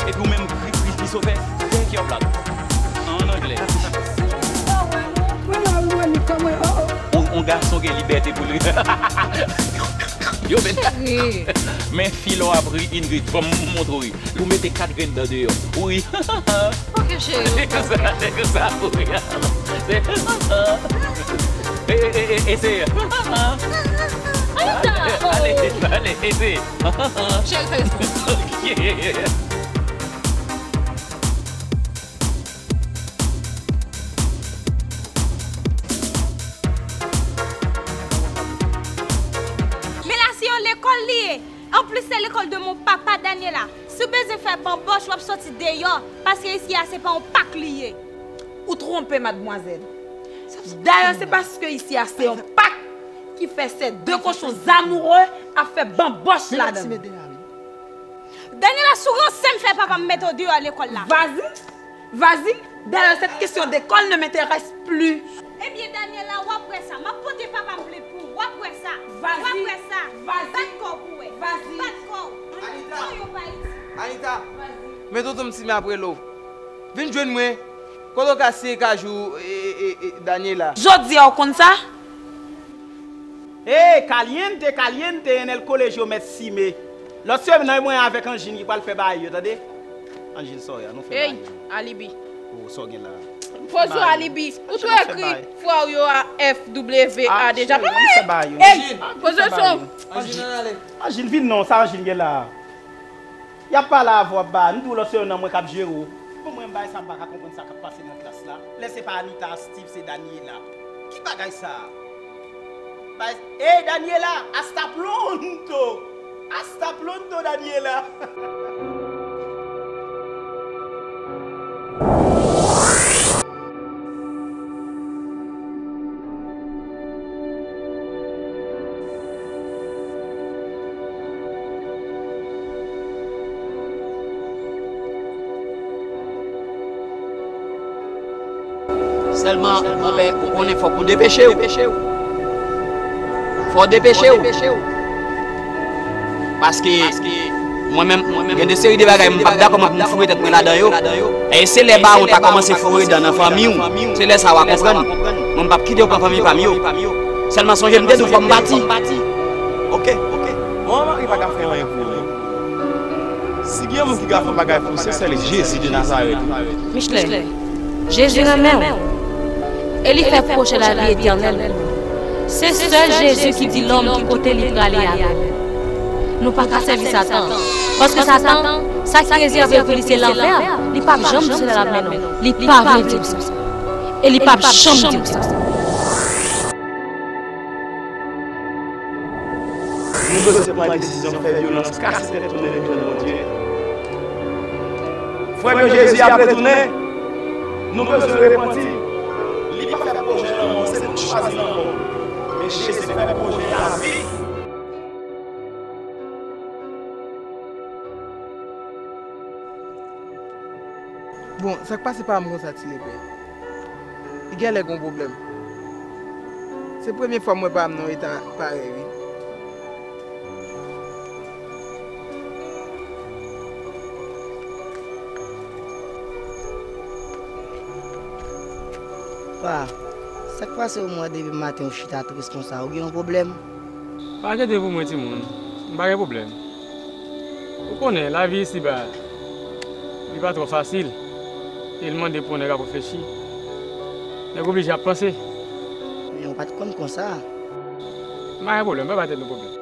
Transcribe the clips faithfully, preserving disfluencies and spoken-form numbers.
Epi ou menm, Kri- Kri- Christopher, take your black. An anglè. On, on gason gen libète pou li. Yo, men, men fi lè w ap ri, Ingrid, ban m montre w ri. Ou mete kat grenn dan deyò. Ou ri. Ok, cheri. Se konsa, se konsa pou ri. Se, e, e, e, e, eseye. Anita! Ale, ale, eseye. Cheri, fè respè. Ok. Men la, se yon lekòl li ye. Anplis, se lekòl de mon papa, Daniela. Si w bezwen fè banbòch, w ap sòti deyò, paske isi a, se pa yon pak li ye. Ou twonpe, madmwazèl. Dayè, se paske isi a, se yon pak ki fè se de kochon zamoure ap fè banbòch ladan l. Daniela, si w ranse m, fè papa m mete w deyò lekòl la. Vas-y, vas-y. D'ailleurs, cette question d'école ne m'intéresse plus. Ebyen, Daniela, w ap wè sa. M ap pote papa m plent pou ou. W ap wè sa. W ap wè sa. Bat kò w pou wè. Bat kò w. Anita. Anita. Men tonton m simen apre l o. Vin jwenn mwen. Kote w ka siye kajou, e, e, e, e, Daniela? Jodi a, w konn sa? Hey, caliente, caliente en el colegio, mèt Sime. Lòt semèn nan, mwen avèk Anjin ki pral fè bagay yo, tande? Anjin, sorry, nou fè bagay yo. Hey, Alibi. Oh, sa w gen la? Poze w, Alibi. Ou tou ekri frè w yo a F W A deja. Pa mwen. Hey, poze w sou. Anjin, vin non, sa Anjin gen la? Y ap pale avè w, ap ba, m di w lòt se youn nan mwen k ap jere w. Bon, mwen, bagay sa, m pa ka konprann sa k ap pase nan klas la. Lè se pa Anita, Steve, se Daniela. Ki bagay sa? Bagay, hey, Daniela, hasta pronto! Hasta pronto, Daniela! Sèlman, monpè, ou konnen fòk ou depeche w. Fò w depeche w. Paske mwen menm, gen de seri de bagay m p ap dakò m ap foure tèt mwen ladan yo. E se lè bawon ta kòmanse foure dan nan fanmi w, se lè sa w a konprann. Mwen m p ap kite yo pran fanmi pa m yo. Sèlman sonje m te di w fò m pati. Oke, oke. Bon, Mari pa ka fè anyen pou ou non. Si gen yon moun ki ka fè yon bagay pou ou, se sèl Jezi de Nazarèt wi. Michelet, Jezi renmen w. E li fè pwoche lavi etènèl pou ou. Se sèl Jezi ki di lòm ki kote li prale avè l. Nou pa ka sèvi Satan. Paske Satan, sa ki rezève pou li se lanfè. Li p ap janm di w se la l ap mennen w. Li pa vle di w sa. E li p ap janm di w sa. Nou bezwen pran desizyon, fè vyolans, kase tèt nou, tounen vin jwenn Bondye. Frè m yo, Jezi ap retounen. Nou bezwen repanti. Li pa fè pwojè lanmò, se nou k chwazi lanmò. Men Jezi fè pwojè lavi. Bon, sa k pase pa m konsa, Ti Lepè? Li genlè gon pwoblèm. Se premye fwa m wè pa m nan yon eta parèy, wi. Pa, sa k pase w, mwen, depi maten ou chita tris konsa? Ou gen yon pwoblèm? Pa enkyete pou mwen, timoun. M pa gen pwoblèm. Ou konnen, lavi isiba, li pa twò fasil. E l mande pou yon nèg ap reflechi. Nèg oblije ap panse. Men ou pa t konn konsa. M pa gen pwoblèm, pa bay tèt nou pwoblèm.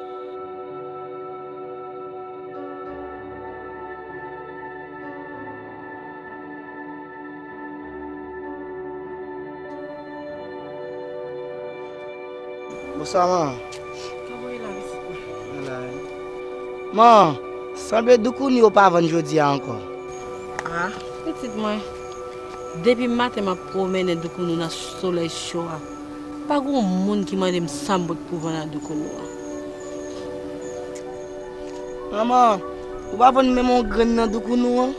Bonswa, man. Kòman w ye la, pitit mwen? Mwen la, wi. Man, sanble doukouni yo pa vann jodi a ankò. A, pitit mwen, depi maten m ap pwomennen doukouni nan solèy cho a. Pa gen yon moun ki mande m sa m pot pou vann ak doukouni an. Manman, ou pa vann menm yon grenn nan doukouni an?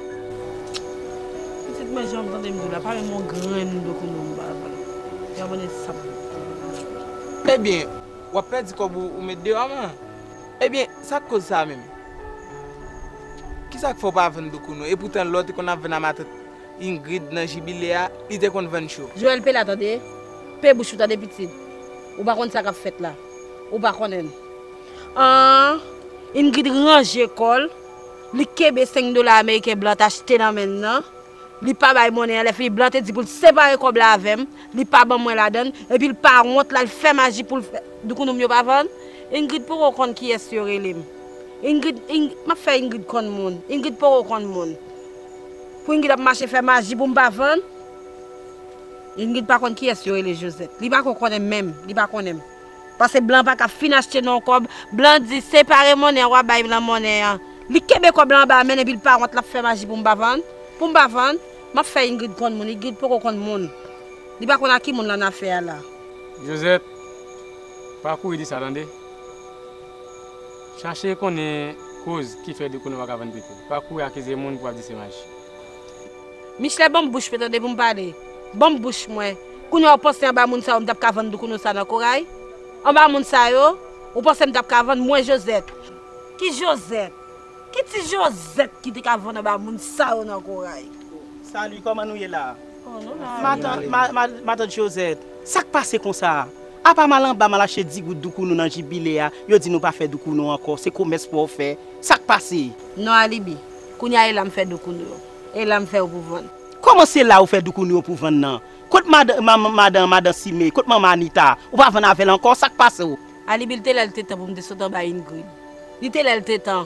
Pitit mwen, jan w tande m di w la, pa menm yon grenn doukouni m pa vann. Yo mande sa m pot pou vann ak li. Ebyen, w ap pèdi kòb ou, ou met deyò, man. Ebyen, sa k koz sa menm? Kisa k fè w pa vann doukounou? Epoutan lè w te konn ap vann a matant Ingrid nan jibile a, li te konn vann cho. Joel, pe la tande. Pe bouch ou tande pitit. Ou pa konn sa k ap fèt la. Ou pa konnen. An, Ingrid ranje kò l. Li kenbe senk dola ameriken Blan t achte nan men l nan. Li pa bay monnen an, lè fini Blan te di pou l separe kòb la avè m, li pa ban mwen ladan l, epi l pa wont l al fè maji pou l fè doukounou m yo pa vann. Ingrid poko konn kiyès yo rele m. Ingrid, Ing, m ap fè Ingrid konn moun. Ingrid poko konn moun. Pou Ingrid ap mache fè maji pou m pa vann. Ingrid pa konn kiyès yo rele Josette. Li pako konnen m menm, li pa konnen m. Paske Blan pa ka fin achte nan yon kòb. Blan di, separe monnen an, w a bay Blan monnen an. Li kenbe kòb la anba men l epi l pa wont, l ap fè maji pou m pa vann. Pou m pa vann, m ap fè Ingrid konn moun. Ingrid poko konn moun. Li pa konn a ki moun l annafè a la. Josette, pa kouri di sa tande. Chache konnen koz ki fè doukounou pa ka vann pito. Pa kouri akize moun pou w ap di se maji. Michelè, ban m bouch mwen tande pou m pale. Ban m bouch mwen. Kounye a w panse anba moun sa yo m t ap ka vann doukounou sa nan koray? Anba moun sa yo, ou panse m t ap ka vann mwen Josette? Ki Josette? Ki ti Josette ki te ka vann anba moun sa yo nan koray? Salut, kòman nou ye la? Matant Josette, sa k pase konsa? Apa m al anba m al achte di goud doukounou nan jibile a, yo di nou pa fè doukounou ankò, se komès pou w fè. Sa k pase? Non Alibi, kounye a e la m fè doukounou yo. E la m fè yo pou vann. Kòman se la ou fè doukounou yo pou vann nan? Kot madan, madan, madan Sime? Kot manman Anita? Ou pa vann avè l ankò? Sa k pase w? Alibi, li te lè l te tan pou m te sot anba Ingrid. Li te lè l te tan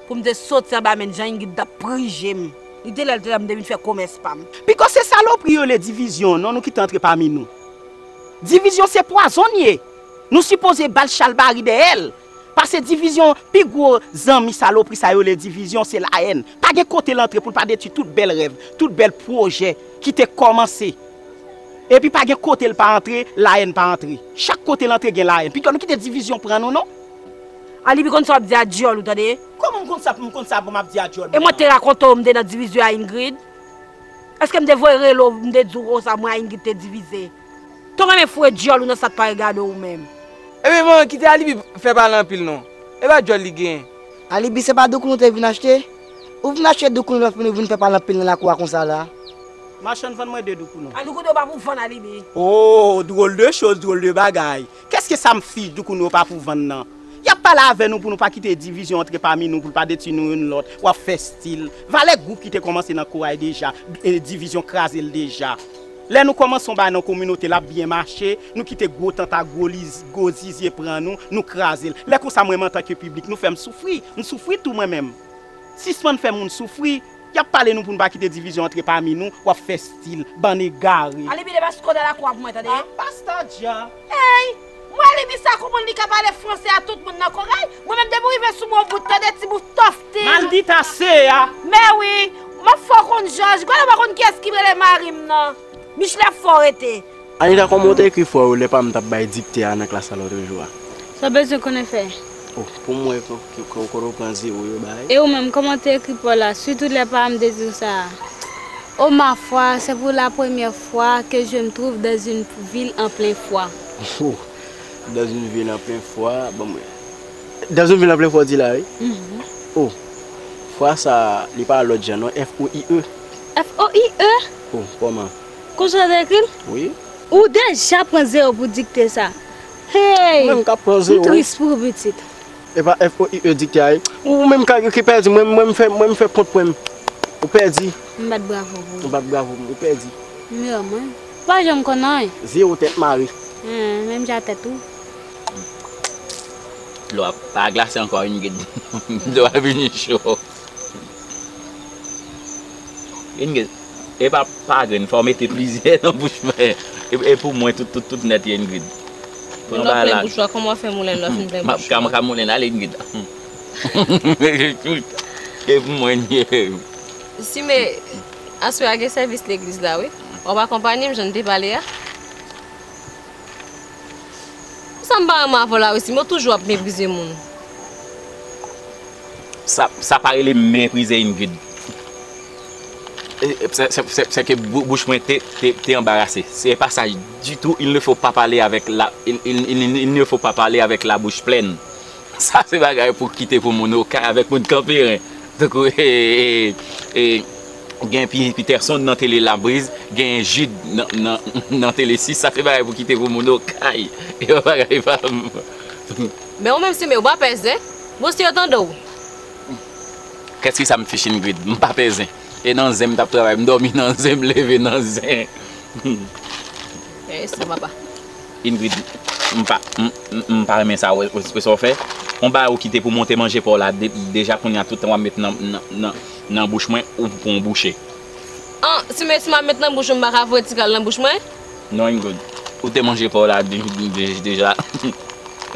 pou m te soti anba men jan Ingrid t ap prije m. Li te lè l te tan pou m te vin fè komès pa m. Piko se salopri yo rele divizyon non nou kite antre pami nou. Divizyon se pwazon l ye. Nou sipoze ba l chalbari dèyè l. Pase divizyon pi gwo zanmi salopri sa yo rele divizyon se layèn. Pa gen kote l antre pou l pa detwi tout bèl rèv, tout bèl pwojè ki te kòmanse. Epi pa gen kote l pa antre, layèn pa antre. Chak kote l antre gen layèn. Pito nou kite divizyon pran nou non. Alibi konn sa w ap di a dyòl ou tande. Kòman m konn sa m konn sa bon m ap di a dyòl mwen an? E mwen te rakonte w m te nan divizyon a Ingrid? Èske m te voye rele w m te di w konsa mwen a Ingrid te divize? Ton renmen foure dyòl ou nan sa k pa regade w ou menm. Ebyen bon, kite Alibi fè pale anpil non. E pa dyòl li genyen. Alibi se pa doukounou w te vin achte? Ou vin achte doukounou lè w fini ou vin fè pale anpil nan lakou a konsa la? Machann vann mwen de doukounou. A doukounou yo pa pou vann Alibi. Oh, drôle de chose, drôle de bagay. Qu'est-ce que ça me fiche doukounou yo pa pou vann nan? Y ap pale avè nou pou nou pa kite divizyon antre pami nou, pou l pa detwi nou youn lòt. W ap fè stil. Valè gwoup ki te kòmanse nan koray deja, e, divizyon kraze l deja. Lè nou kòmanse yon bagay nan kominote, l ap byen mache, nou kite gwo tanta, gwo liz, gwo zizye pran nou, nou kraze l. Lè konsa mwen menm antanke piblik, nou fè m soufri. M soufri tou mwen menm. Sispann fè moun soufri. Y ap pale nou pou n pa kite divizyon antre pami nou, w ap fè stil, bann egare. Alibi depaske w nan lakou a pou mwen tande. Ah, pasta Dja. Ey! M wè Alibi sa konprann li ka pale franse a tout moun nan koray. Mwen menm depi w rive sou mwen w bout tande ti bout tòfti. Maldita sea! Mè wi, m ap fè w konn Jòj. Gade w pa konn kiyès ki rele mari m nan. Michelè ap fè w rete. Anita, kòman w te ekri fwa yo lè pa m t ap bay dikte a nan klas la lòt jou a? Sa w bezwen konnen fè. Oh, pou m wè kote w pran zewo yo bay. E ou menm, kòman w te ekri pa w la, sitou lè pa m te di w sa a? Oh, ma foi, c'est pour la première fois que je me trouve dans une ville en plein froid. Oh, dans une ville en plein froid, ban m wè. Dans une ville en plein froid, w di la, wi. Oh, fwa sa, li pa lòt jan non, F O I E. F O I E? Oh, kòman? Konsa w te ekri l? Wi. Ou deja pran zewo pou dikte sa. Hey! Ou menm k ap pran zewo. M tris pou ou, pitit. Epa F O I E dikte a, wi. Ou menm k ap, ki pèdi, mwen, mwen, m fè, mwen, m fè kont mwen. Ou pèdi. M bat bravo pou ou. M bat bravo pou ou, ou pèdi. M yo, mwen. Ou pa janm konn anyen. Zewo tèt mare. Hen, menm jan a tèt ou. Dlo a pa glase ankò, Ingrid. Dlo a vini cho. Ingrid, e pa, pa grenn, fò w mete plizyè nan bouch mwen. E, e pou mwen, tout, tout, tout nèt ye, Ingrid. Pran bagay la. Lè w plen bouch ou a, kòman w ap fè moulen lè w fin plen bouch ou a? M ap ka, m ap ka moulen ale, Ingrid. E pou mwen, ye. Sime, aswè a gen sèvis legliz la, wi. W ap akonpanye m, jan n te pale a? Sa m pa renmen avè w la wi, Sime, w toujou ap meprize moun. Sa, sa pa rele meprize, Ingrid. E, e, se, se, se, se ke bou-, bouch mwen te, te, te anbarase. Se pa sa ditou, il ne faut pas parler avec la, il, il, il, il ne faut pas parler avec la bouche pleine. Sa se bagay pou kite pou moun okay avèk moun kanperen. Tankou e, e, e, gen Pi- Peterson nan tele Labriz, gen Jid nan, nan, nan tele sis, sa se bagay pou kite pou moun okay. E pa bagay pa m. Men ou menm Sime, ou pa pè zen. Bon, si yo tande w. Kès ki sa m fich Ingrid? M pa pè zen. E nan zen m t ap travay, m dòmi nan zen, m leve nan zen. E sa papa. Ingrid, m pa, m, m, m pa renmen sa, wè, wè, wè sa w fè. On bagay ou kite pou monte manje pa w la, de- deja kounye a tout tan w ap met nan, nan, nan, nan bouch mwen, ou pran bouche. An, Sime, si m ap met nan bouch ou, m pa ka voye ti kal nan bouch mwen? Non, Ingrid, ou te manje pa w la de- de- deja.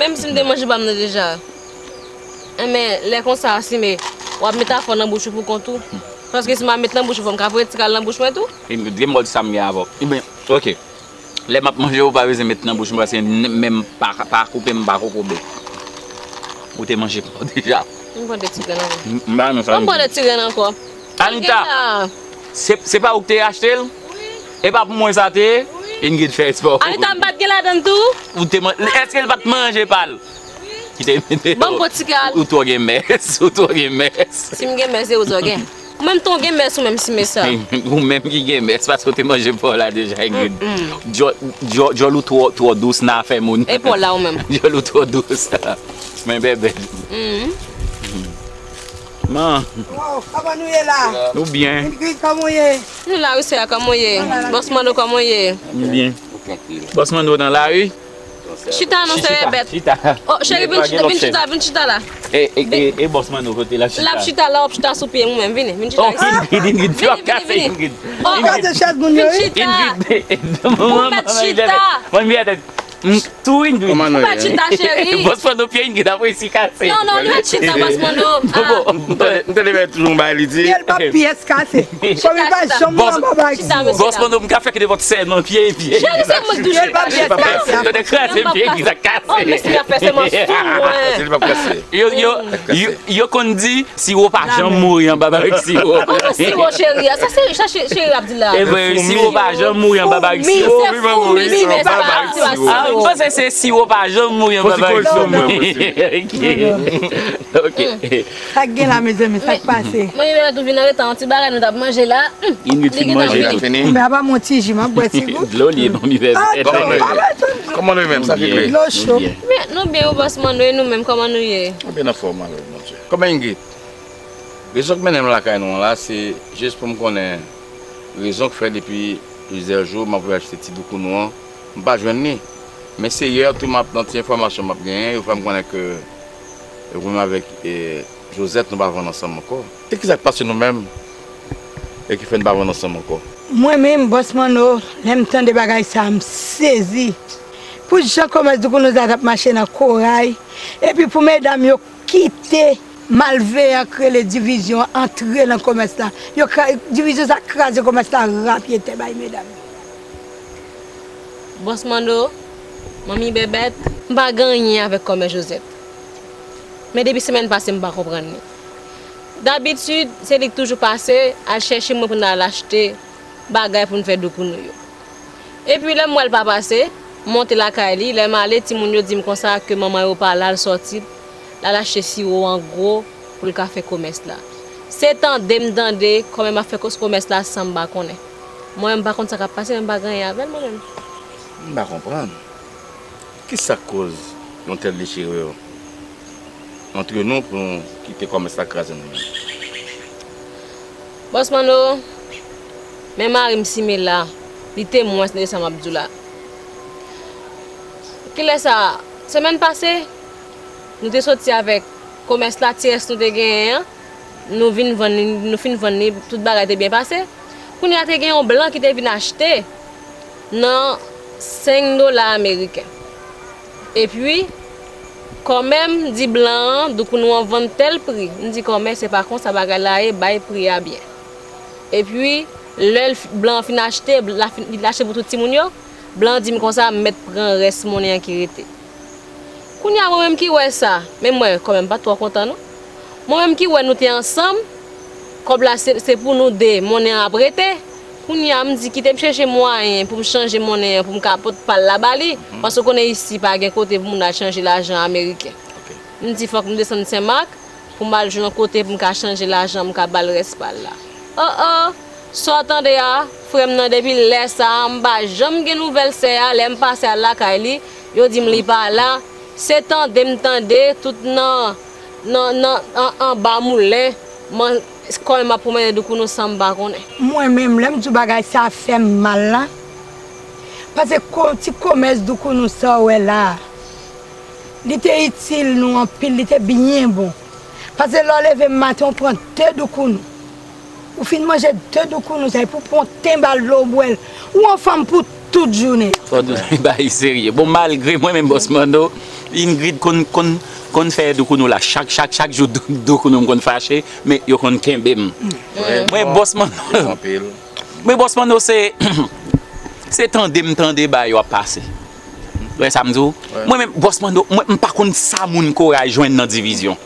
Menm si m te manje pa m nan deja. Enben, lè konsa, Sime, w ap met afè w nan bouch ou pou kont ou. Paske si m ap met nan bouch ou, fò m ka voye ti kal nan bouch mwen tou. Ingrid, gen m ba w di sa m gen avè w. Enben, ok. Lè m ap manje, ou pa bezwen met nan bouch mwen, paske n- menm pa, pa koupe, m pa kokobe. Ou te manje pa w deja. M pran de ti grenn ankò. M m pa renmen sa. Ban m pran de ti grenn ankò. Anita, se, se pa ou ki te achte l? E pa pou mwen sa te ye? Ingrid fè espò. Anita, m pa t gen ladan l tou? Ou te man- Èske l pa t manje pa l? Ki te mete Ban m pran ti kal. Ou twò gen mès, ou twò gen mès. Si m gen mès, se ou twò gen. Ou menm tou gen mès ou menm Sime sa. Ou menm ki gen mès, paske ou te manje pa w la deja, Ingrid. Djòl djòl- djòl ou twò, twò dous nan afè moun. E pa w la ou menm. Djòl ou twò dous. Men bèbè. Man, Wow, kòman nou ye la? Nou byen. Ingrid, kòman w ye? Nou la wi, sè a, kòman w ye? Bòs Manno, kòman w ye? Nou byen. Bòs Manno nan lari. Chita non, sè Bèbèt. Chita. Oh, cheri, vin chita, vin chita, vin chita la. E, e, e, e bòs Manno kote l ap chita? L ap chita la, w ap chita sou pye m ou menm, vini, vin chita Oh, isit. Ingrid, Ingrid, Vini, w ap kase vini, vini. Ingrid. Oh, Kase chèz moun yo, wi. Chita. Ingrid, Ou mèt chita. Mwen vye tèt. Tou Ingrid. Kòman nou Ou mèt ye? Chita, cheri. Bòs Manno pye Ingrid ap resi kase. Non, non, nou mèt chita, bòs Manno. Bon, bon. M tande, m tande Bèbèt toujou bay li di. Pye l pa pyès kase. Kòm li pa janm Bòs- anba bag. Chita, mesye. Bòs Manno, m ka fè kite vòt sèlman pye, pye. Cheri, se mwen ki touche. Pye l pa pyès kase. Tande kraze pye Ingrid ak kase. Oh, mesye, afè se mwen sou mwen. Se li p ap kase. Yo, yo, yo, yo konn di siwo pa janm mouri anba barik siwo. Kòman siwo, cheri a? Sa se sa che- cheri ap di la. E vre, siwo pa janm mouri anba barik Foumi, siwo. se foumi, mesye, se pa, se pa Ah, m siwo. panse se siwo pa janm mouri anba barik siwo. Ok. Ok. Sa k gen la, mezanmi, sa k pase? Mwen, mwen tou vin anreta yon ti bagay nou t ap manje la. Ingrid fin manje tou. Fini. Mwen ap ba m yon ti ji, m ap bwè ti gou. Dlo li ye, ban m vè. Ah, kòman nou ye? Kòman nou ye menm? Sa ki pi? Dlo cho. Men nou byen, ou bòs Manno, e nou menm, kòman nou ye? Mwen byen anfòm, malè Bondye. Kòman Ingrid? Rezon k mennen m lakay nou an la, se jis pou m konnen rezon k fè depi plizyè jou m ap voye achte ti doukounou an, m pa jwenn li. Men se yè tou m ap nan ti enfòmasyon m ap genyen, yo fè m konnen ke ou menm avèk e, Josette nou pa vann ansanm ankò. E kisa k pase nou menm e ki fè n pa vann ansanm ankò? Mwen menm, bòs Manno, lè m tande bagay sa, m sezi. Pou jan komès doukounou sa t ap mache nan Koray, epi pou medam yo kite malveyan k rele Divizyon antre nan komès la. Yo kra- Divizyon sa kraze komès la, rapye tè bay medam yo. Bòs Manno, manmi Bèbèt, m pa gen anyen avèk kòmè Josette. Men depi semèn pase, m pa konprann li. Dabitid, se li k toujou pase, al chèche mwen pou n al achte bagay pou n fè doukounou yo. Epi lè m wè l pa pase, m monte lakay li, lè m ale, timoun yo di m konsa ke manman yo pa la, l sòti, l al achte siwo an gwo pou l ka fè komès la. Se tande m tande kòmè m ap fè kòs- komès la san m pa konnen. Mwen menm m pa konn sa k ap pase, men m pa gen anyen avè l mwen menm. M pa konprann. Kisa k koz yon tèl dechirè antre nou pou nou kite kòmès la kraze nou menm? Bòs Manno, men mari m Sime la, li temwen de sa m ap di w la. Kilè sa? Semèn pase, nou te soti avèk komès la, ti rès nou te genyen an, nou vin vann li, nou fin vann li, tout bagay te byen pase. Kounye a te gen yon blan ki te vin achte nan senk dola ameriken. Epi, kòmè m di blan an, doukounou an vann tèl pri. M di, kòmè, se pa konsa bagay la ye, bay pri a byen. Epi, lè l f- blan an fin achte, l a fin- li achte pou tout timoun yo, blan an di m konsa, m mèt pran rès monnen an ki rete. Kounye a, mwen menm ki wè sa, men mwen, kòmè m pa t twò kontan non. Mwen menm ki wè nou te ansanm, kòb la se, se pou nou de, monnen an ap rete. Kounye a, m di, kite m chèche mwayen pou m chanje monnen an, pou m ka pot pa l la ba li. Paske w konnen isi, pa gen kote pou moun al chanje lajan ameriken. M di, fòk m desann Senmak, pou m al jwenn yon kote pou m ka chanje lajan, m ka ba l rès pa l la. Oh, oh! Sa w tande a, frè m nan, depi lè sa a, m pa janm gen nouvèl sè a. Lè m pase al lakay li, yo di m li pa la. Se tande m tande, tout nan, nan, nan, an, anba moulen, man, kòm m ap pwomene doukounou san m pa konnen. Mwen menm, lè m di w bagay sa fè m mal la, paske ko-, ti komès doukounou sa w wè la a, li te itil nou anpil, li te byen bon. Paske lè w leve maten, w pran de doukounou. Ou fin manje de doukounou sa, epi w pran yon ten bal dlo w bwè l. Ou anfòm pou tout jounen. Fò nou bay serye. Bon, malgre mwen menm Bòs Manno, Ingrid konn, konn, konn fè doukounou la. Chak, chak, chak jou dou-, doukounou m konn fache, men yo konn kenbe m. Mwen Bòs Manno, mwen Bòs Manno se, se tande m tande bagay yo ap pase. Wè sa m di w? Mwen menm Bòs Manno, mwen m pa konn sa moun Koray jwenn nan divizyon.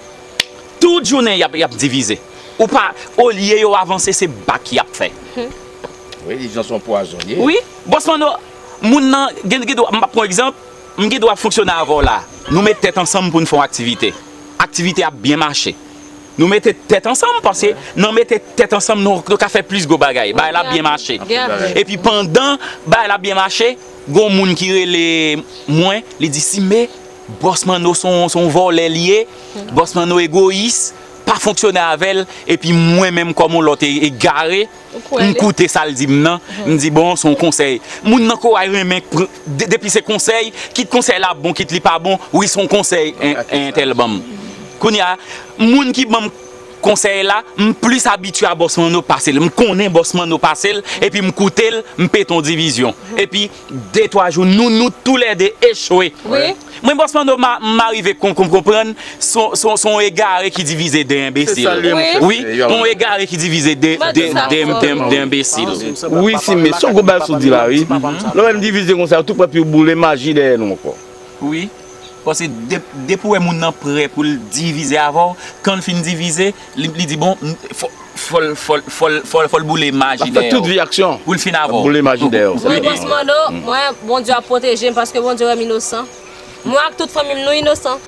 Tout jounen y ap, y ap divize. Ou pa, olye yo avanse, se bak y ap fè. Wi, li jan se yon pwazon ye. Wi, Bòs Manno, moun nan, gen, gen dwa, m ap pran egzanp, m gen dwa fonksyone avè w la. Nou met tèt ansanm pou n fè yon aktivite. Aktivite ap byen mache. Nou mete tèt ansanm, paske nan mete tèt ansanm, nou, nou ka fè plis gwo bagay. Bagay la byen mache. Epi pandan bagay la byen mache, gon moun ki rele mwen, li di, Sime, Bòs Manno se yon, se yon vòlè li ye, Bòs Manno egoyis, pa fonksyone avè l, epi mwen menm kòm yon lòt e-, egare, m koute sa l di m nan, m di, bon, se yon konsèy. Moun nan Koray renmen pr-, de-, depi se konsèy, kit konsèy la bon, kit li pa bon, wi, se yon konsèy en-, entèl ban m. Kounye a, moun ki ban m konsèy la, m plis abitye a Bòs Manno pase l. M konnen Bòs Manno pase l, epi m koute l, m pete yon divizyon. Epi, de, twa jou, nou, nou toulède echwe. Wi. Mwen, Bòs Manno, m a, m a rive kon-, kon-, konprann, se yon, se yon, se yon egare ki divize de enbesil. Wi, se yon egare ki divize de, de, de, de, de enbesil. Wi, Sime, se yon gwo bagay sa w di la, wi. Lè w wè n divize konsa, yo tou prè pou yo boule maji dèyè nou ankò. Wi. Paske de-, depi w wè moun nan prè pou l divize avè w, kan l fin divize, li, li di, bon, fò, fò l, fò l, fò l, fò l, fò l boule maji dèyè w. L ap fè tout vi aksyon. Pou l fin avè w. L ap boule maji dèyè w. Mwen, Bòs Manno, mwen, Bondye ap pwoteje m paske Bondye wè m inosan. Mwen ak tout fanmi m, nou inosan.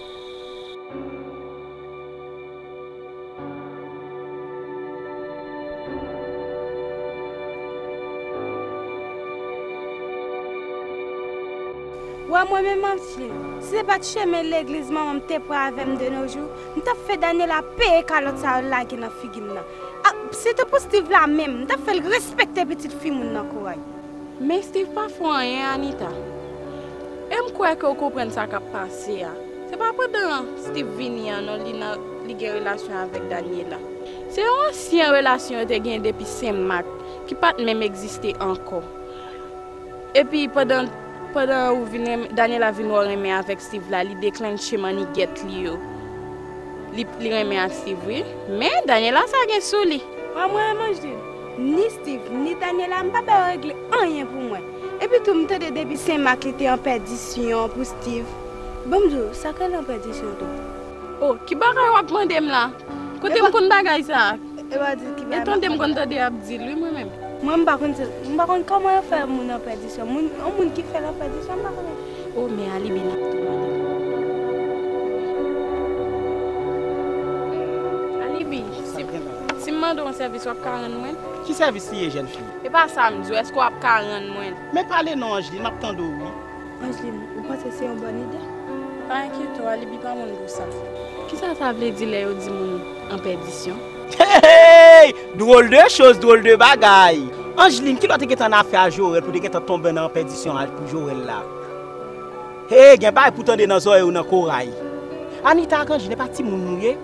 Wè mwen menm Angeline, si se pa t chemen legliz manman m te pran avè m de nos jours, m t ap fè Daniela peye kalòt sa yo lage nan figi m nan. A, se te pou Steve la menm, m t ap fè l respekte pitit fi moun nan Koray. Men Steve pa fè w anyen, Anita. E m kwè ke w konprann sa k ap pase a. Se pa pandan Steve vini an non li nan, li gen relasyon avèk Daniela. Se yon ansyen relasyon yo te gen depi Sen Mak, ki pa t menm egziste ankò. Epi pandan, pandan ou vin renmen, Daniela vin wè w renmen avèk Steve la, li deklenche mannigèt li yo. Li, li renmen ak Steve, wi. Men Daniela sa gen sou li. Wè mwen menm Angeline, ni Steve, ni Daniela, m pa bay yo regle anyen pou mwen. Epi tou, m tande depi Sen Mak li te an pèdisyon pou Steve. Ban m di w, sa k rele an pèdisyon tou? O, ki bagay w ap mande m la? Kote m konn bagay sa a? E pa di ki bagay. E tande m konn tande y ap di l, wi, mwen menm. Mwen, m pa konn se, m pa konn kòman yo fè moun an pèdisyon. Moun, yon moun ki fè l an pèdisyon, m pa konnen. O, men Alibi n ap tou mande. Alibi, si, si m mande w yon sèvis, w ap ka rann mwen l? Ki sèvis li ye, jèn fi? E pa sa m di w, èske w ap ka rann mwen l? Men pale non, Angeline, m ap tande w, wi. Angeline, ou panse se yon bòn ide? Pa enkyete w, Alibi pa moun pou sa. Kisa sa vle di lè yo di moun an pèdisyon? Hey! Drôle de chose, drôle de bagay! Angeline, kilè w te gentan nan afè a Jorel pou w te gentan tonbe nan pèdisyon a pou Jorel la? Hey, gen bagay pou tande nan zòrèy ou nan Koray. Anita ak Angeline, e pa timoun nou ye?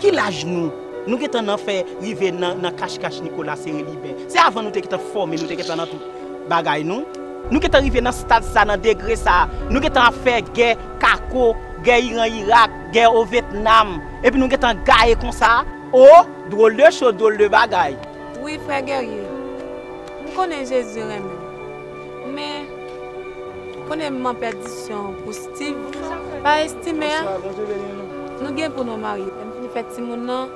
Ki laj nou? Nou gentan nan fè rive nan, nan kachkach Nicolas Serré Liben. Se avan nou te gentan fòme, nou te gentan nan tout bagay nou. Nou gentan rive nan stad sa, nan degre sa. Nou gentan ap fè gè kako, gè Iran Irak, gè o Vyetnam. Epi nou gentan gaye konsa. O, drôle de chose, drôle de bagay. Wi, frè Guerrier. M konnen Jezi renmen m. Men, konnen m an pèdisyon pou Steve. Pa estime a, nou gen pou nou marye. Lè m fin fè timoun nan,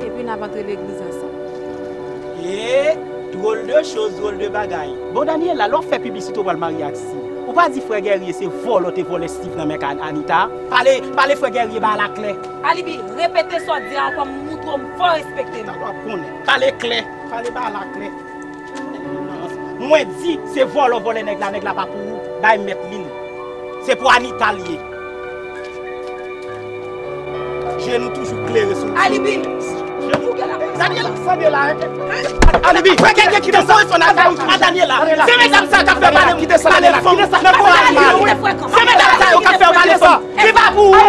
epi n ap antre legliz ansanm. E, drôle de chose, drôle de bagay. Bon, Daniela, lè w fè piblisite w pral marye ak Steve. Ou pa di frè Guerrier se vòlò te vòlè Steve nan men Anita? Pale, pale frè Guerrier ba la klè. Alibi, repete sa w di a ankò, m moutre w m fò respekte m. Talè w ap konnen. Pale klè, pale ba la klè. Mwen di se vòlò vòlè nèg la, nèg la pa pou ou, bay mèt li l. Se pou Anita l ye. Je nou toujou klere sou. Alibi! Daniela, Daniela, hein? Alibi! Frè Guerrier kite sa, telefòn a Daniela. Se medam sa k ap fè pale, pale fanm nan koray mal. Se medam sa yo k ap fè pale fanm. Li pa pou ou. Se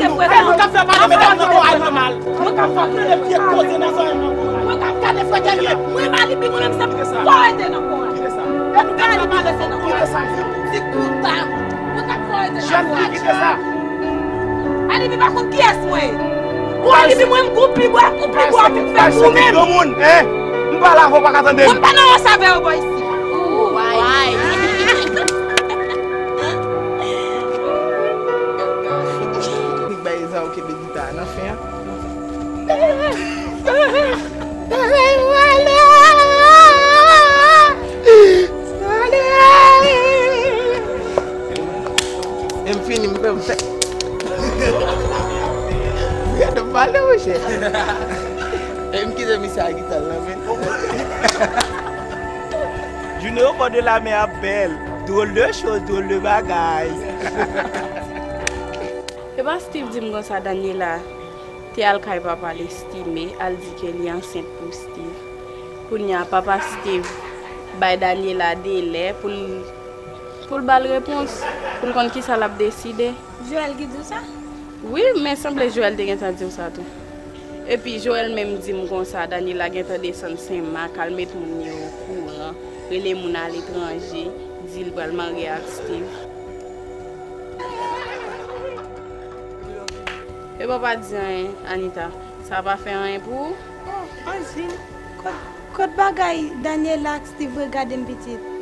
nou k ap fè pale medam nan koray mal. Mwen ka fè vye koze nan zòrèy mwen. Mwen ka gade frè Guerrier. Mwen Alibi, mwen menm se fò ede nan koray. Mwen ka fè pale se nan koray. Ti kouta. Mwen ka fò ede nan koray. Jèn fi kite sa. Alibi pa konn kiyès mwen ye. Ou Alibi mwen m gon pi bwa, gon pi bwa pou m fè pou ou menm. Yon moun, hein? M pale avè w pa ka tande m. Mwen pa nan rans avè yo bò isi. Why? Nik bay Ezao kenbe gita a nan fen an. E m fini, m pè m fè. Gade m pale, monchè. E m kite misye a gita l nan men l. Journée au bord de la mer ap bèl. Drôle de chose, drôle de bagay. Epa Steve di m konsa Daniela te al kay papa l Estime, al di ke li ansent pou Steve. Kounye a papa Steve bay Daniela delè pou l, pou l ba l repons, pou l konn kisa l ap deside. Joël ki di w sa? Wi, men sanble Joël te gentan di w sa tou. Epi Joël menm di m konsa Daniela gentan desann Senmak, al met moun yo okouran, rele moun aletranje, di l pral marye ak Steve. Epa w pa di anyen, Anita. Sa pa fè anyen pou ou? Oh, Angeline, kot, kot bagay Daniela ak Steve regade m pitit?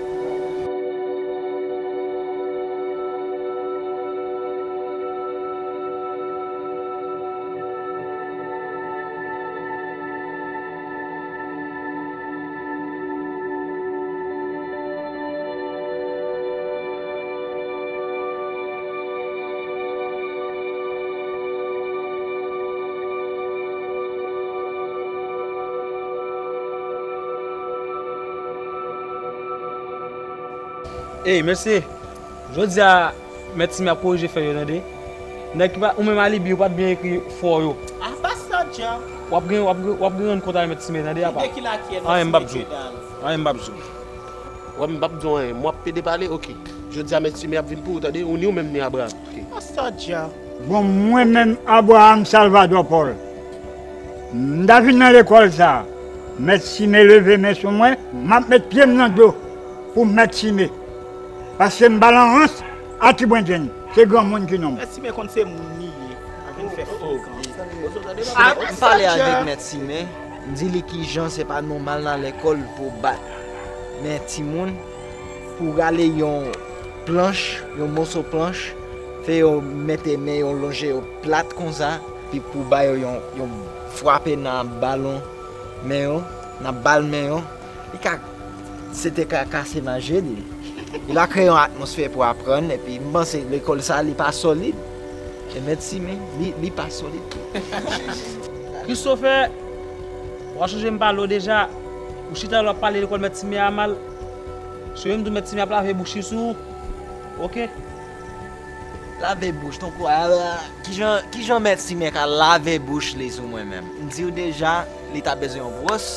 Ey, mesye, jodi a, Mèt Sime ap korije fèy yo, tande. Nèg ki pa, ou menm Alibi, ou pa t byen ekri fò yo. Apa sa, Dja? W ap gen, w ap gen, w ap gen rann kont avè Mèt Sime, tande, apa. Anyen m p ap di w. Anyen m p ap di w. Wè, m p ap di w anyen. M w ap pede pale, oke. Jodi a, Mèt Sime ap vin pou ou, tande, ou ni ou menm ni Abraham, oke. Apa sa, Dja? Bon, mwen menm, Abraham Salvador Paul, m ta vin nan lekòl sa a. Mèt Sime leve men sou mwen, m ap met pye m nan dlo pou Mèt Sime. Paske m pa lan rans a Ti Brendenn. Se granmoun ki nonm. Mèt Sime konn se moun li ye. Ap vin fè frekan. M pale avèk Mèt Sime, m di li kijan se pa nòmal nan lekòl pou w bat. Men timoun, pou w rale yon planch, yon moso planch, fè yo mete men yo lonje yo plat konsa, pi pou w ba yo yon, yon frape nan balon men yo, nan bal men yo, li ka, se te ka kase manje li. Li pa kreye yon atmosfè pou aprann, epi m panse lekòl sa, li pa solid. E Mèt Sime, li, li pa solid tou. Christopher, w a chonje m pale w deja. Ou chita la w ap pale lekòl Mèt Sime a mal. Se ou menm tou Mèt Sime ap lave bouch li sou ou. Oke? Lave bouch, tankou, ah, kijan, kijan Mèt Sime ka lave bouch li sou mwen menm? M di w deja, li ta bezwen yon bwòs,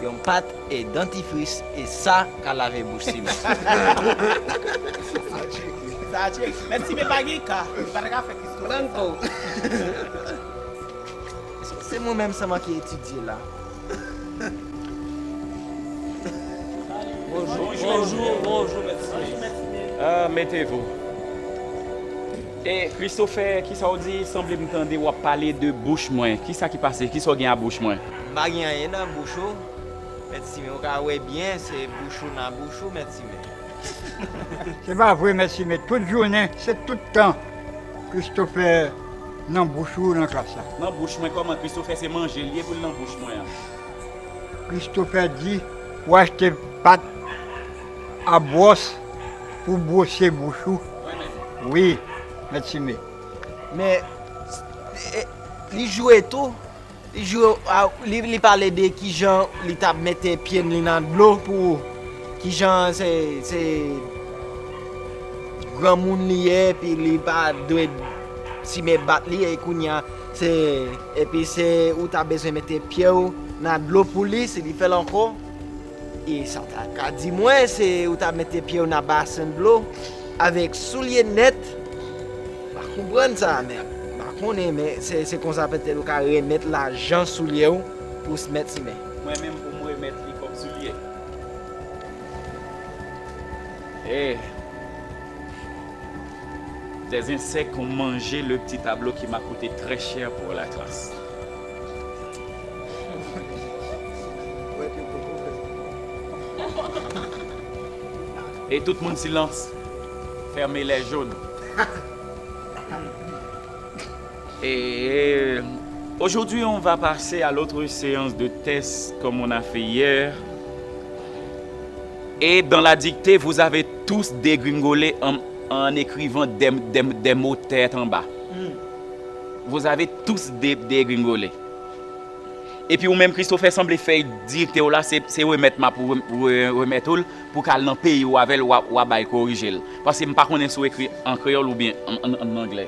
yon pat e dantifris, e sa ka lave bouch Sime. Sa tcheke. Mèt Sime pa gen ka, li pa ta ka fè Christopher sa. Se mwen menm sèlman ki etidye la. Bonjou, bonjou, bonjou, mèt Sime. Ah, mettez-vous. E, Christopher, kisa w di? Sanble m tande w ap pale de bouch mwen. Kisa ki pase? Kisa w gen a bouch mwen? M pa gen anyen nan bouch ou. Mèt Sime, ou ka wè byen, se bouch ou nan bouch ou, mèt Sime. Se pa vre, mèt Sime. Tout jounen, se tout tan Christopher nan bouch ou nan klas la. Nan bouch mwen kòman? Christopher se manje l ye pou l nan bouch mwen an. Christopher di pou achte pat a bwòs pou bwose bouch ou. Wi, mèt Sime. Men, e, li jwe tou. Li jwe, a, li, li pale de kijan li t ap mete pye li nan dlo pou kijan se, se granmoun li ye, epi li pa dwe Sime bat li, e kounye a, se, epi se ou ta bezwen mete pye w nan dlo pou li, si li fè l ankò. E sa w ta ka di mwen, se ou ta mete pye w nan basen dlo avèk soulye nèt. M pa konprann sa, men m pa konnen, men se, se konsa petèt ou ka remèt lajan soulye w pou s-, mèt Sime. Mwen menm pou m remèt li kòb soulye. Eh, des insectes ont mangé le petit tableau qui m'a coûté très cher pour la classe. Et tout moun silans. Fermez les jaunes. Et aujourd'hui, on va passer à l'autre séance de test comme on a fait hier. Et dans la dictée, vous avez tous dégringolé en, en écrivant des, des, des mots tête en bas. Vous avez tous dé, dégringolé. Epi ou menm, Christopher, sanble fèy dikte w la, se, se remèt m ap re, re, remèt ou l pou w ka al nan peyi w avè l, w a, w a bay korije l. Paske m pa konnen si w ekri an kreyòl oubyen an, an, an anglè.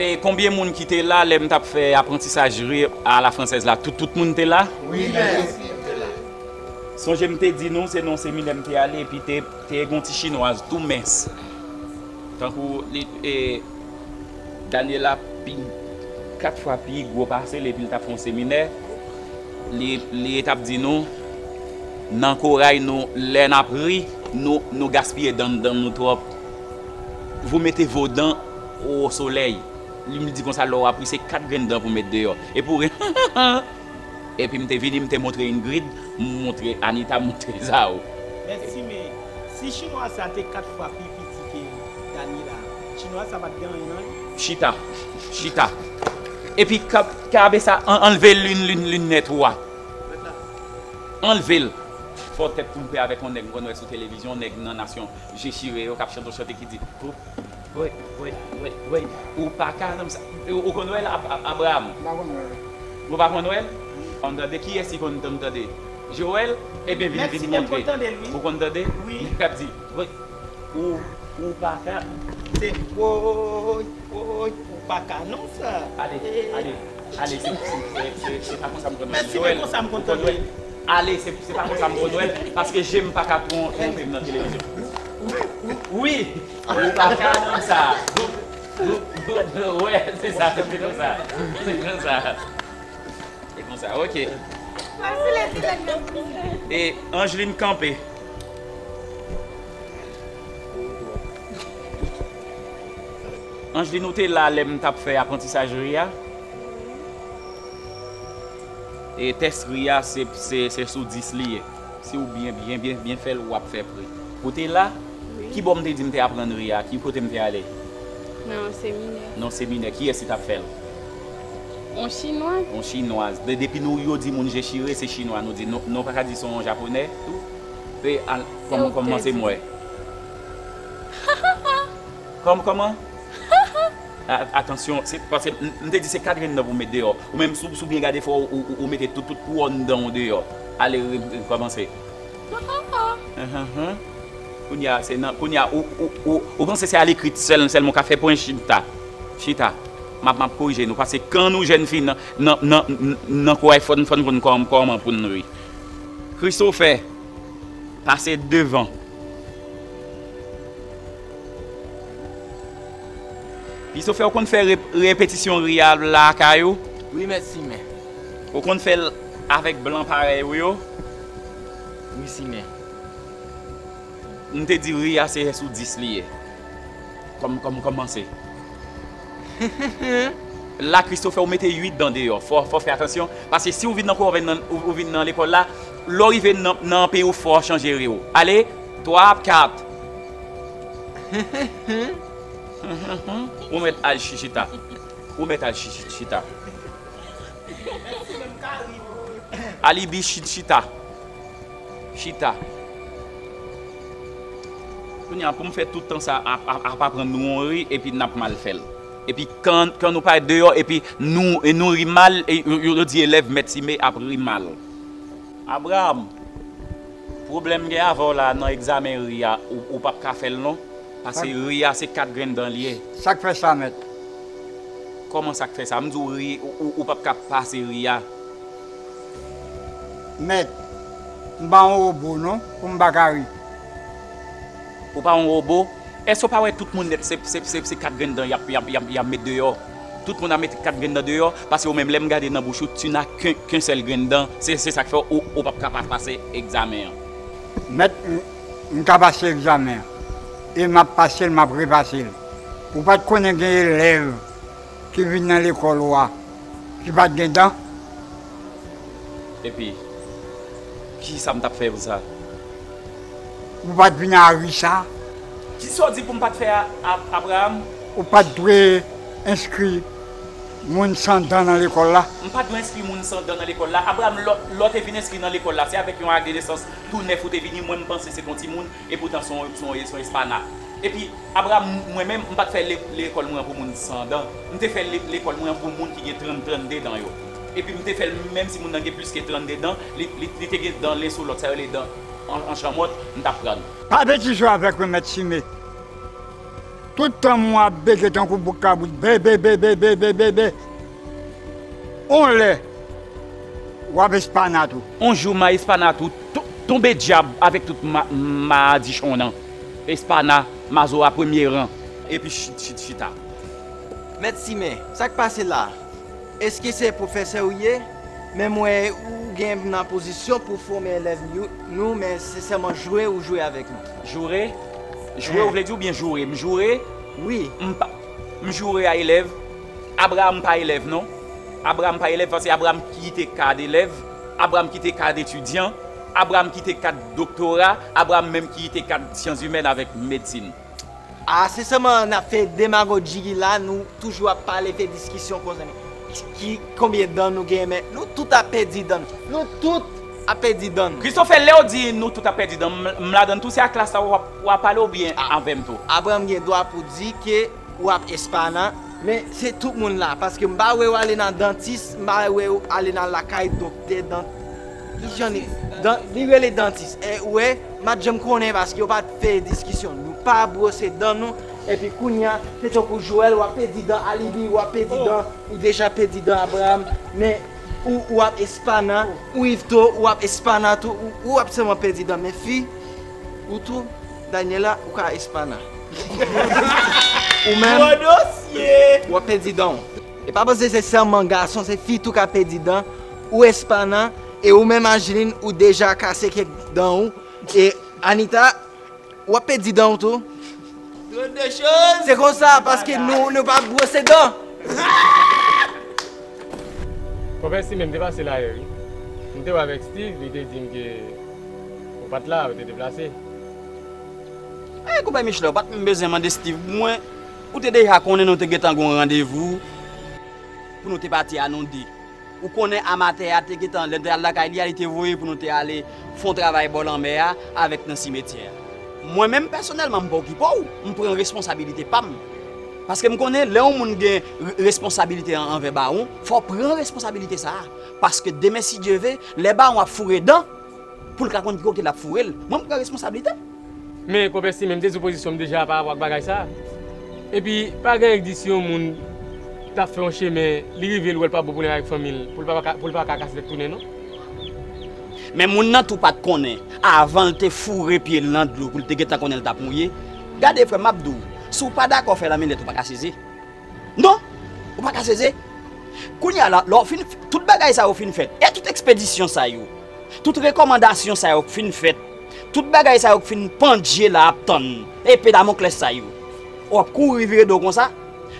E konbyen moun ki te la lè m t ap fè aprantisaj ri a la fransèz la? Tout, tout moun te la? Wi, mèt. Sonje m te di nou, se nan yon seminè m te ale, epi te, te gen yon ti chinwaz tou mens. Tankou li, e, Daniela pi, kat fwa pi gwo pase l, epi l t ap fè yon seminè. Li, li t ap di nou, nan koray nou, lè n ap ri, nou, nou gaspiye dan, dan nou twòp. Vous mettez vos dents au soleil. Li di konsa, lè w ap ri, se kat grenn dan pou met deyò. E pou ri, epi m te vini, m te montre Ingrid, m montre Anita, m montre Zao. Mèsi, men si chinwa sa te kat fwa pi piti ke Daniela, chinwa sa pa t gen anyen nan li? Chita, chita. Epi ka, kabe sa, an, anlve lin, lin, linèt ou a. Anlve l. Fò tèt pou m pè avèk yon nèg m konn wè sou televizyon, nèg nan nasyon je chire yo k ap chante yon chante ki di, Wi, wi, wi, wi. Ou pa ka nan sa. Ou, ou konn wè l, Ab-, Ab-, Abraham? M pa konn wè l. Ou pa konn wè l? Ann tande, kiyès ki konn tann tande? Joel? Ebyen, vin, vin montre. Ou konn tande? Wi. Nèg ap di, wi. Ou, ou pa ka. Se, woy, woy, ou pa ka non sa. Ale, ale, ale, se, se, se, se, se pa konsa m konn wè l. Mèsi, men konsa m konn tande. Ale, se, se pa konsa m konn wè l, paske je m pa ka tron-, twonpe m nan televizyon. Wi! Ou pa ka nan sa. Wè, se sa, se konsa. Se konsa. Se konsa, ok. E Angeline kanpe. Angeline, ou te la lè m t ap fè aprantisaj ri a? E tès ri a, se, se, se sou dis li ye. Si w byen, byen, byen, byen fè l, w ap fè pre. Ou te la? Wi. Ki bò m te di m te aprann ri a? Ki kote m te ale? Nan seminè. Nan seminè. Kiyès ki t ap fè l? On chinwaz. On chinwaz. De, depi nou, yo di moun je chire, se chinwa. Nou di, nou, nou pa ka di se on japonè tou? Pe al, kòman, kòman se mwen? Kòm-, kòman? A-, atansyon, se, paske m, m te di se kat grenn dan pou w met deyò. Ou menm, si w, si w byen gade, fò ou, ou, ou mete tout, tout kouwòn dan w deyò. Ale, re-, rekòmanse. Ahanhan. Kounye a, se nan, kounye a, ou, ou, ou, ou panse se alekri sèl, sèlman w ka fè pwen chita. Chita. M ap, m ap korije nou, paske kan nou jèn fi nan, nan, nan, nan koray, fò n, fò n konn kòm-, kòman pou n ri. Christopher. Pase devan. Christopher, ou konn fè rep-, repetisyon ri a lakay ou? Wi, mèt Simen. Ou konn fè l avèk blan parèy ou yo? Wi, Simen. M te di ri a se sou dis li ye. Kòm, kòm, kòmanse. La, Christopher, ou mete uit dan deyò. Fò, fò fè atansyon. Paske si ou vin nan konvèn nan, ou, ou vin nan lekòl la, lè w rive nan, nan peyi w, fò w chanje ri w. Ale, twa, kat. Ou mèt al chi-, chita. Ou mèt al chi-, chi-, chita. Alibi chi-, chita. Chita. Kounye a, pou m fè tout tan sa ap, ap, ap aprann nou yon ri, epi n ap mal fè l. Epi kan, kan nou parèt deyò, epi nou, e nou ri mal, e yo, yo, yo di elèv Mèt Sime ap ri mal. Abraram, pwoblèm gen avè w la nan egzamen ri a, ou, ou p ap ka fè l non. Paske ri a se kat grenn dan l ye. Sa k fè sa, mèt? Kòman sa k fè sa? M di w ri, ou, ou, ou p ap ka pase ri a. Mèt, m pa yon wobo non, pou m pa ka ri. Ou pa yon wobo? Èske w pa wè tout moun nèt se, se, se, se kat grenn dan y ap, y ap, y ap, y ap met deyò? Tout moun ap met kat grenn dan deyò, paske ou menm lè m gade nan bouch ou, tu n'as qu'un, qu'un seul grenn dan. Se, se sa k fè ou, ou p ap ka pa pase egzamen an. Mèt, m, m ka pase egzamen an. E m ap pase l, m ap repase l. Ou pa t konnen gen elèv ki vin nan lekòl ou a, ki pa t gen dan? Epi, kisa m t ap fè pou sa? Ou pa t vin a ri sa? Kisa w di pou m pa t fè a, a, Abraram? Ou pa t dwe enskri moun san dan nan lekòl la? M pa t dwe enskri moun san dan nan lekòl la. Abraram, lè, lè w te vin enskri nan lekòl la, se avèk yon ak de nesans tou nèf ou te vini, mwen m panse se t on timoun, epoutan se yon, se yon, se yon espana. Epi, Abraram, mwen menm, m pa t fè le-, lekòl mwen an pou moun san dan. M te fè le-, lekòl mwen an pou moun ki gen trant, trannde dan yo. Epi m te fè l menm si moun nan gen plis ke trannde dan, li, li, li te gen dan lensolòt, sa yo rele dan an, an chanmòt, m t ap pran l. Pa betize avèk mwen, Mèt Sime. Tout tan mwen ap bege tankou bouk kabrit, be, be, be. On lè, w ap espana tou. On jou, m a espana tou. To-, tonbe dyab avèk tout ma-, madichon nan. Espana, mazo a premye ran. Epi chit, chit, chita. Mèt Simen, sa k pase la? Èske se pwofesè ou ye? Men m wè ou gen nan pozisyon pou fòme elèv nou, men se sèlman jwe ou jwe avèk nou. Joure? Jwe, ou vle di oubyen joure? M joure? Wi. M pa, m joure a elèv. Abraram pa elèv, non. Abraram pa elèv, paske Abraram kite kad elèv. Abraram kite kad etidyan. Abraram kite kad doktora. Abraram menm kite kad syans imèn avèk medsin. A, se sèlman n ap fè demagoji la, nou toujou ap pale, fè diskisyon konsa. Men ki, konbyen dan nou genyen, men nou tout ap pèdi dan nou. Nou tout ap pèdi dan nou. Christopher, lè w di nou tout ap pèdi dan, m, m ladan tou, se a klas la w ap, w ap pale oubyen avè m tou? Abraram gen dwa pou di ke w ap espana, men se tout moun la, paske m pa wè w ale nan dantis, m pa wè w ale nan lakay doktè, dan, ki jan li, dan, li rele dantis. E, ou wè, m pa t janm konnen paske yo pa t fè diskisyon. Nou pa bwose dan nou. Epi kounye a, se tankou Joel, w ap pèdi dan, Alibi, w ap pèdi dan, ou deja pèdi dan, Abraram. Men, ou, ou ap espana, ou Yvetot, ou ap espana tou, ou, ou ap sèlman pèdi dan. Men fi, ou tou, Daniela, ou ka espana. Ou menm, w ap pèdi dan w. E pa panse se sèlman gason, se fi tou ka pèdi dan. Ou espana, e ou menm Angeline, ou deja kase kèk dan ou. E Anita, w ap pèdi dan w tou. Se konsa, paske nou, nou pa bwose dan. Konpè Simen, m te pase la yè, wi. M te wè avèk Steve, li te di m ke ou pa t la, ou te deplase. E, konpè Michelet, ou pa t menm bezwen mande Steve pou mwen. Ou te deja konnen nou te gentan gen yon randevou pou nou te pati a nou de. Ou konnen amatè a te gentan, lè n te al lakay li a, li te voye pou nou te ale fè yon travay bò lanmè a avèk nan simetyè a. Mwen menm, pèsonèlman, m pa okipe w, m pran responsabilite pa m. Paske m konnen, lè yon moun gen re-, responsabilite an-, anvè bawon, fò w pran responsabilite sa a. Paske demen, si Dye ve, lè bawon ap foure dan, pou l ka konn ki kote l ap foure l. Mwen, m pran responsablite m. Men, konpè Simen, m te sou pozisyon m deja pa rapò ak bagay sa a. Epi, pa gen anyen k di si yon moun t ap fè yon chemen, li rive, l wè l pa bon pou li avèk fanmi l, pou l pa ka, pou l pa ka kase tèt tounen, non. Men moun nan tou pa t konnen, avan l te foure pye l nan dlo pou l te gentan konnen l t ap mouye. Gade, frè m, m ap di w, si w pa dakò fè lanmilèt, ou pa ka sezi. Non, ou pa ka sezi. Kounye a la, lè w fin, tout bagay sa yo fin fèt, e tout ekspedisyon sa yo, tout rekòmandasyon sa yo k fin fèt, tout bagay sa yo k fin pandye la ap tann, epe Damoklès sa yo, w ap kouri vire do konsa.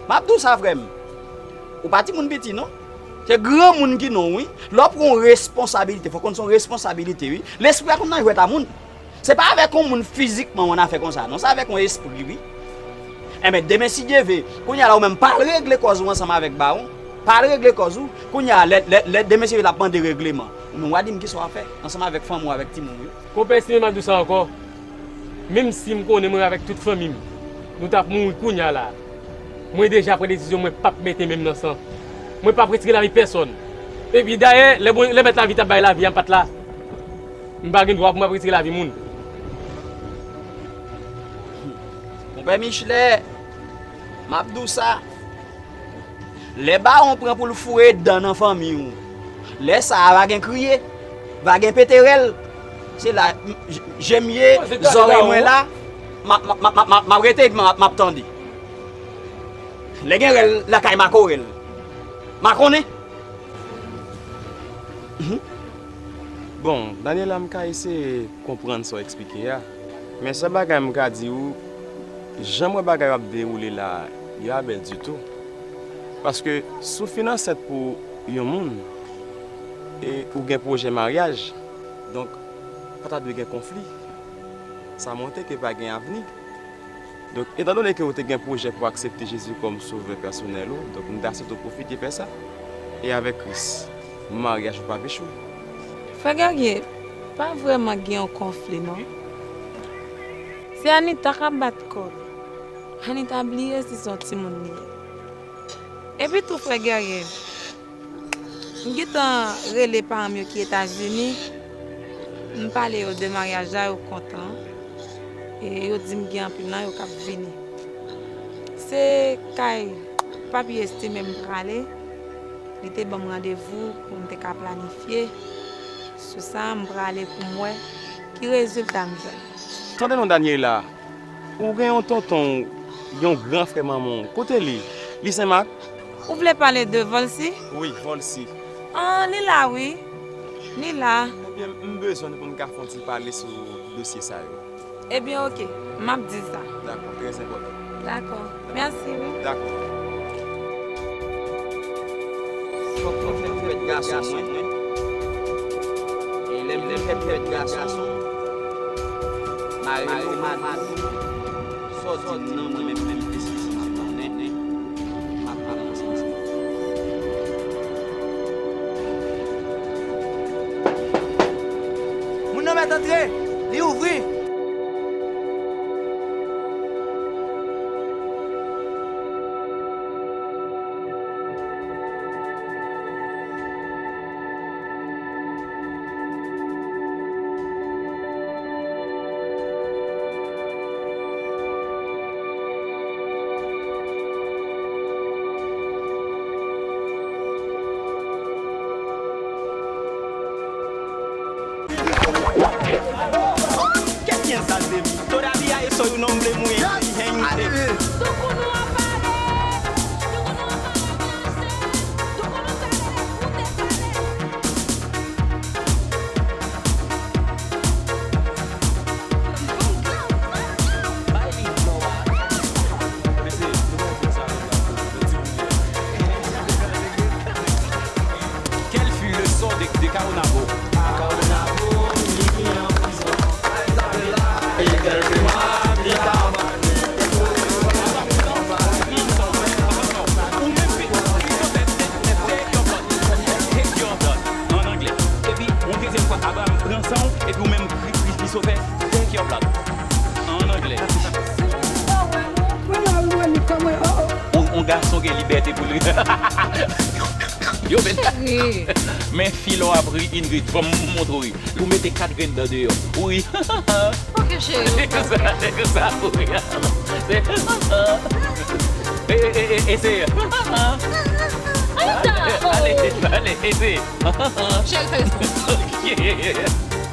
M ap di w sa, frè m, ou pa timoun piti, non. Se granmoun ki non w, wi. Lè w pran yon responsabilite, fò w konn se yon responsabilite, wi. Lespri a konn nan jwèt a moun. Se pa avèk yon moun fizikman w annafè konsa, non. Se avèk yon espri, wi. Enben, demen, si Dye ve, kounye a la, ou menm, pa al regle kòz ou ansanm avèk bawon. Pa al regle kòz ou. Kounye a, lè, lè, lè demen, si Dye ve, l ap mande regleman, ou menm, w a di m kisa w ap fè ansanm avèk fanmi w, avèk timoun ou yo. Konpè Simen, m ap di w sa ankò. Menm si m konnen mwen avèk tout fanmi m, nou t ap mouri kounye a la, mwen deja pran desizyon mwen p ap mete men m nan san. Mwen p ap retire lavi pèsonn. Epi dayè, lè bon, lè Mèt Lavi t ap bay lavi a, m pa t la. M pa gen dwa pou m ap retire lavi moun. Konpè Michelè, m ap di w sa. Lè bawon pran pou l foure dan nan fanmi w, lè sa a va gen kriye, va gen pete rèl. Se la, m, j-, je m ye, zòrèy mwen la, m ap, m ap, m ap, m ap, m ap rete, m ap, m ap tande. Lè gen rèl lakay makorèl, makonnen. Mhm. Bon, Daniela, m ka eseye konprann sa w eksplike a. Men sèl bagay m ka di w, jan m wè bagay yo ap dewoule la, li pa bèl ditou. Paske si w fin ansent pou yon moun, e ou gen pwojè maryaj, donk pa ta dwe gen konfli. Sa montre ke pa gen avni. Donk, etandone ke ou te gen pwojè pou aksepte Jezi kòm Sovè pèsonèl ou, donk m ta swete w pwofite fè sa. E avèk Kris, maryaj ou p ap echwe. Frè Guerrier, pa vrèman gen yon konfli, non. Se Anita k ap bat kò l. Anita bliye si se yon timoun li ye. Epi tou, frè Guerrier, m gentan rele paran m yo ki Etazini. M pale yo de maryaj la, yo kontan. E yo di m gen anpil nan yo k ap vini. Se kay Papi Estime m prale. Li te ban m randevou pou m te ka planifye. Sou sa, m prale pou m wè ki rezilta m jwenn. Tande non, Daniela, ou gen yon tonton w, yon gran frè manman w. Kote li? Li Senmak? Ou vle pale de Volcy? Wi, Volcy. Ah, li la, wi. Li la. Ebyen, m bezwen nou pou n ka fè yon ti pale sou dosye sa yo. Ebyen, oke. M ap di l sa. Dakò, trè enpòtan. Dakò. Mèsi, wi. Dakò. Fòk mwen fè fèt gason mwen. E lè m fè fèt gason, m a rele w, m a di w, sa w di m nan, mwen menm, menm, presize m ap konnen. M ap pale ansanm. Moun nan mèt antre, li ouvri. Kèt yen sa se mi. Toda mi a eso yo non vle mwen. Heng. Doukounou an pale. Doukounou an pale. Doukounou pale. Ou te pale. Quel fut le sort de, de Caonabo? Ou menm, Christopher, take, take your blood. An anglè. Epi, yon dezyèm fwa, Abraham pran san w, epi ou menm, Kri-, Kri-, Christopher, take your blood. An anglè. Yon, yon gason gen libète pou li. Yo, men, men fi lò ap ri, Ingrid, ban m montre w ri. Ou mete kat grenn dan deyò. Ou ri. Ok, cheri. Se konsa, se konsa, ou ri. Se, e, e, e, eseye. Anita! Ale, ale, eseye. Cheri, fè respè. Ok.